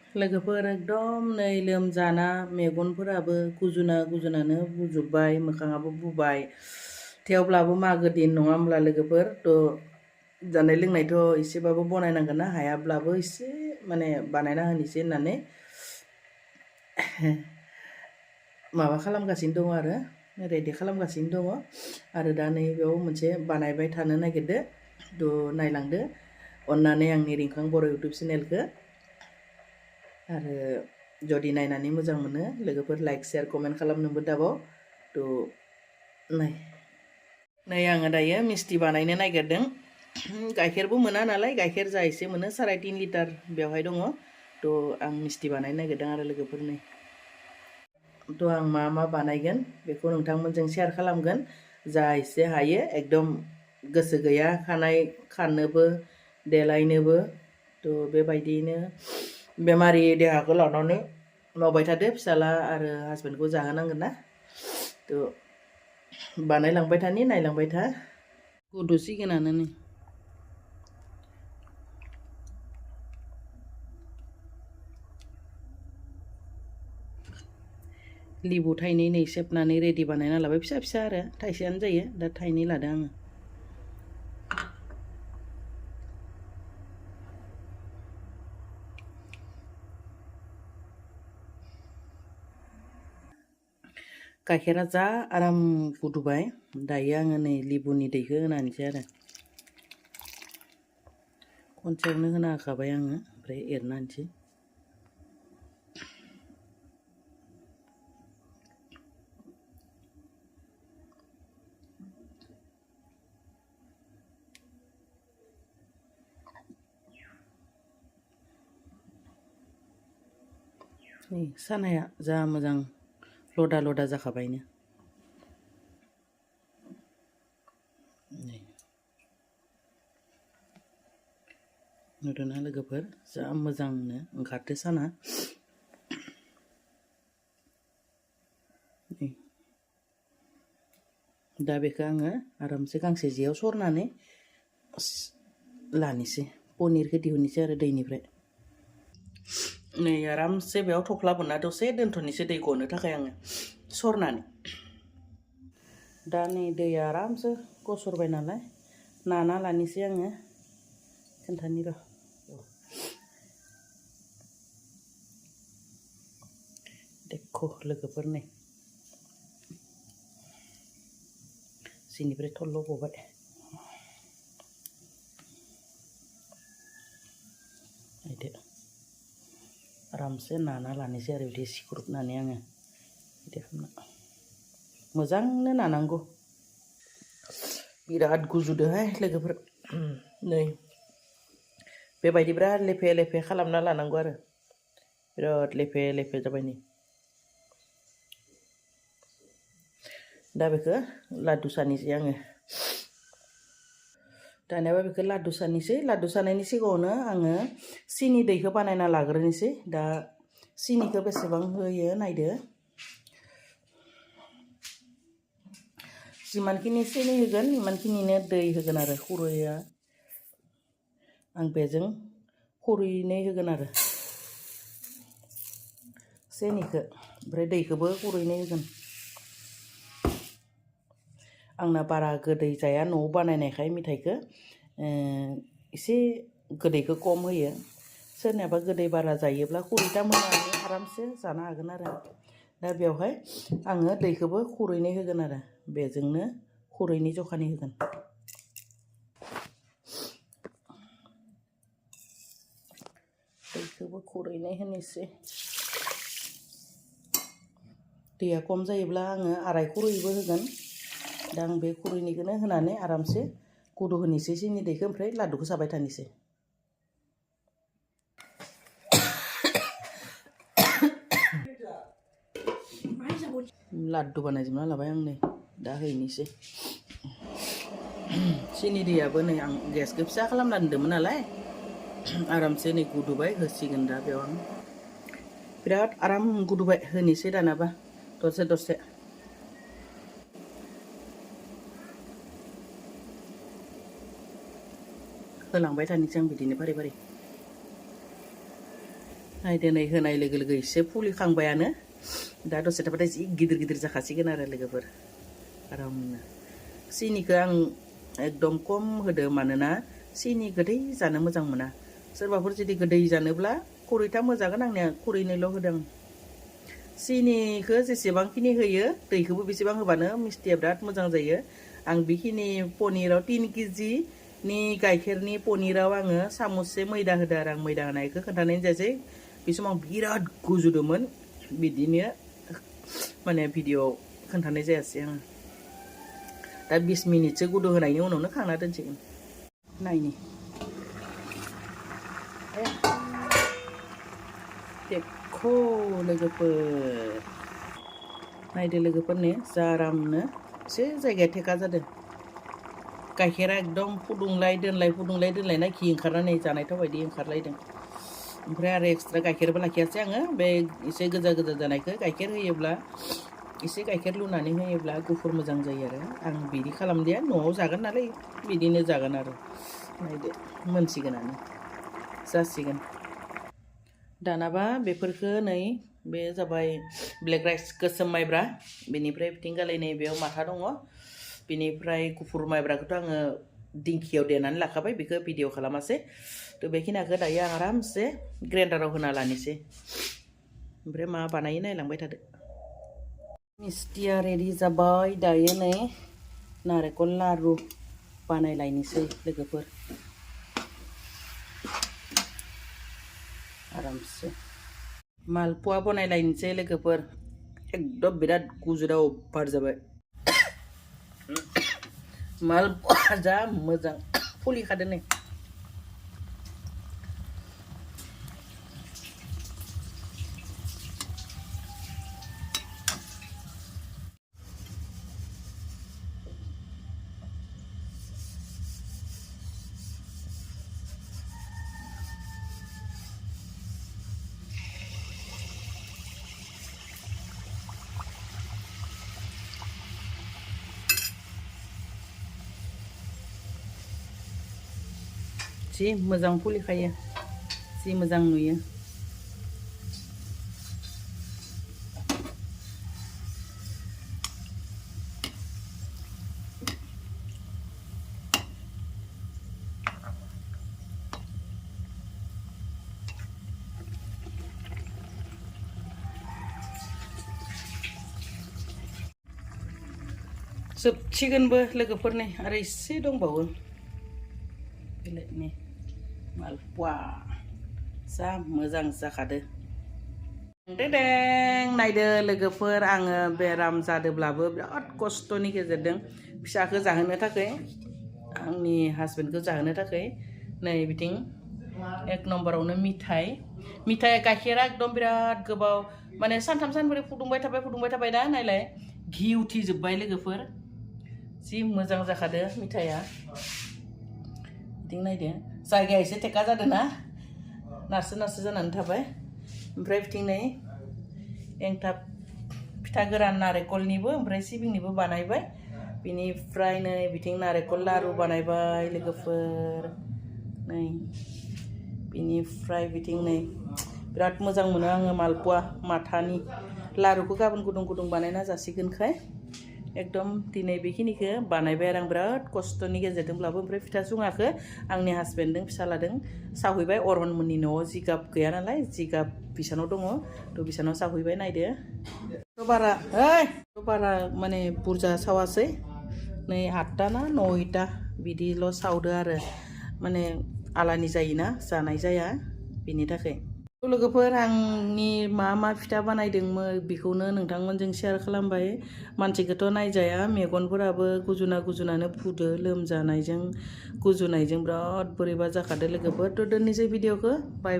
लोगोफोर एकदम नै लोमजाना मेगनफोराबो गुजुनानो बुजोब्बाय मोखाङाबो बुबाय थेवब्लाबो मागो दिन नङा होमब्ला लोगोफोर जानाय लोंनायथ' एसेबाबो बनायनांगोन ना हायाब्लाबो एसे माने बानायना होनोसै होननानै माबा खालामगासिनो दङ आरो रेडि खालामगासिनो दङ आरो दा नैबेयाव मोनसे बानायबाय थानो नागिरदो नायलांदो अन्नानै आंनि रिंखां बर' इउटुब चेनेलखौ आरो जुदि नायनानै मोजां मोनो लोगोफोर लाइक शेयार कमेन्ट खालामनोबो दाबाव नै आङो दायो मिस्टि बानायनो नागिरदों गाइखेरबो मोना नालाय गाइखेर जा एसे मोनो 3.5 लिटार बेवहाय दङ आं मिस्टि बानायनो नागिरदों आरो लोगोफोर नै आं मा बानायगोन बेखौ नोंथांमोनजों शेयार खालामगोन जा एसे हायो एकदम गोसो गैया खाननोबो देलायनोबो बेबायदियैनो बेमारि देहाखौ लानानै मावबाय थादो फिसाला आरो हासबेन्डखौ जाहोनांगोन ना बानायलांबाय थानि नायलांबाय था गुदुसिगोनानो नै लिबु थाइनै नै सेबनानै रेडि बानायना लाबाय फिसा फिसा आरो थाइसेयानो जायो दा थाइनै लादों आङो गाइखेरा जा आराम गुदुबाय दायो आङो नै लिबुनि दैखौ होनानैसै आरो खनसेयावनो होना होखाबाय आङो ओमफ्राय एरनानैसै नै सानाया जा मोजां लदा जाखाबायनो नुदोंना लोगोफोर जा मोजांनो ओंखारदो साना दा बेखौ आङो आरामसे गांसे जियाव सरनानै लानोसै पनिरखौ दिहुननोसै आरो दैनिफ्राय नै आरामसे बेयाव थफ्ला बोनना दसे दोनथ'नोसै दै गनो थाखाय आङो सरनानै दा नै दैया आरामसे गसरबाय नालाय नाना लानोसै आङो खोन्थानि र' देखो लोगोफोर नै सिनिफ्राय थल्ल' गबाय नायदो आरामसे नाना लानोसै आरो बिदि सिख्रुबनानै आङो बिदि खालामना मोजांनो नानांगौ बिराद गुजुदोहाय लोगोफोर नै बेबायदि बिराद लेफे खालामना लानांगौ आरो बिराद लेफे जाबाय नै दा बेखौ लादु सानोसै आङो दानियाबा बेखौ लादु सानायनि सिगाङावनो आङो सिनि दैखौ बानायना लाग्रोनोसै दा सिनिखौ बेसेबां होयो नायदो जिमानखिनि सिनि होगोन इमानखिनिनो दै होगोन आरो खुरैया आं बेजों खुरैनै होगोन आरो सिनिखौ ओमफ्राय दैखौबो खुरैनै होगोन आंना बारा गोदै जाया न'आव बानायनायखाय मिथाइखौ एसे गोदैखौ खम होयो सोरनियाबा गोदै बारा जायोब्ला खुरैथाम होनानै आरामसे जानो हागोन आरो दा बेवहाय आङो दैखौबो खुरैनै होगोन आरो बेजोंनो खुरैनै जखानि होगोन दैखौबो खुरैनै होनोसै दैया खम जायोब्ला आङो आराय खुरैबो होगोन दा आं बे खुरैनैखौनो होनानै आरामसे गुदु होनोसै सिनि दैखौ ओमफ्राय लादुखौ साबाय थानोसै लादु बानायजोबना लाबाय आं नै दा हैनोसै सिनि दैयाबो नै आं गेसखौ फिसा खालामना दोन्दोंमोन नालाय आरामसे नै गुदुबाय होसिगोन दा बेयाव आं बिराद आराम गुदुबाय होनोसै दानाबा दसे होलांबाय थानोसै आं बिदिनो फारि नायदो नै होनाय लोगो लोगो एसे फुलिखांबायानो दा दसे थाबाथाय जि गिदिर गिदिर जाखासिगोन आरो लोगोफोर आरामनो सिनिखौ आं एकदम खम होदो मानोना सिनि गोदै जानो मोजां मोना सोरबाफोर जुदि गोदै जानोब्ला खुरैथाम होजागोन आंनिया खुरैनैल' होदों सिनिखौ जेसेबांखिनि होयो दैखौबो बेसेबां होबानो मिस्टिया बिराद मोजां जायो आं बेखिनि पनिराव 3 केजिनि गाइखेरनि पनिराव आङो सामुससे मैदा होदो आरो आं मैदा होनायखौ खोन्थानाय जायासै बे समाव बिराद गुजुदोंमोन बिदिनो माने भिडिअ'आव खोन्थानाय जायासै आङो दा 20 मिनिटसो गुदु होनायनि उनावनो खांना दोनसिगोन नायनि देखो लोगोफोर नायदो लोगोफोरनि जा आरामनो एसे जायगाया थेका जादों गाइखेरा एकदम फुदुंलाय दोनलाय घि ओंखारनानै जानायथाव बायदि ओंखारलायदों ओमफ्राय आरो एक्सट्रा गाइखेरबो लाखियासै आङो बे एसे गोजा जानायखौ गाइखेर होयोब्ला एसे गाइखेर लुनानै होयोब्ला गुफुर मोजां जायो आरो आं बिदि खालामदिया न'आव जागोन नालाय बिदिनो जागोन आरो नायदो मोनसिगोनानो जासिगोन दानाबा बेफोरखौ नै बे जाबाय ब्लेक राइस गोसोम माइब्रा बेनिफ्राय बिथिं गालै नै बेयाव माथा दङ बेनिफ्राय गुफुर माइब्राखौथ' आङो दिंखियाव देनानै लाखाबाय बेखौ भिडिअ खालामासै थ' बेखिनिखौ दायो आं आरामसे ग्राइन्डाराव होना लानोसै ओमफ्राय मा बानायो नायलांबाय थादो मिस्टिया रेडि जाबाय दायो नै नारेंखल लारु बानायलायनोसै लोगोफोर आरामसे मालपुवा बनायलायनोसै लोगोफोर एकदम बिराद गुजुराव अभार जाबाय मालपुवा जा मोजां फुलिखादो नै जि मोजां फुलिखायो जि मोजां नुयो जोबसिगोनबो लोगोफोरनि आरो एसे दंबावो बेलेगनि मालपुवा जा मोजां जाखादो दें नायदो लोगोफोर आङो बेराम जादोंब्लाबो बिराद खस्थ'नि गेजेरजों फिसाखौ जाहोनो थाखाय आंनि हासबेन्डखौ जाहोनो थाखाय नै बिथिं 1 नम्बरावनो मिथाइ गाइखेरा एकदम बिराद गोबाव माने सानथाम सानब्रै फुदुंबाय थाबाय दा नायलाय घि उथिजोब्बाय लोगोफोर जि मोजां जाखादो मिथाइया बिथिं नायदो जायगाया एसे थेका जादों ना नारसो जानानै थाबाय ओमफ्राय बिथिं नै एंथाब फिथा गोरान नारेंखलनिबो ओमफ्राय सिबिंनिबो बानायबाय बिनिफ्राय नै बिथिं नारेंखल लारु बानायबाय लोगोफोर नै बिनिफ्राय बिथिं नै बिराद मोजां मोनो आङो मालपुवा माथानि लारुखौ गाबोन गुदुं बानायना जासिगोनखाय एकदम दिनै बेखिनिखौ बानायबाय आरो आं बिराद खस्थ'नि गेजेरजोंब्लाबो ओमफ्राय फिथा सुङाखौ आंनि हासबेन्डजों फिसालादों सावहैबाय अरनमोननि न'आव जिगाब गैया नालाय जिगाब बिसानाव दङ थ' बिसानाव सावहैबाय नायदो बारा माने बुरजा सावासै नै 8टा ना 9टा बिदिल' सावदो आरो माने आलानि जायोना जानाय जाया बेनि थाखाय लोगोफोर आंनि मा फिथा बानायदोंमोन बेखौनो नोंथांमोनजों शेयार खालामबाय मानसिखौथ' नायजाया मेगनफोराबो गुजुनानो फुदो लोमजानायजों गुजुनायजों बिराद बोरैबा जाखादो लोगोफोर थ' दोननोसै भिडिअखौ बाय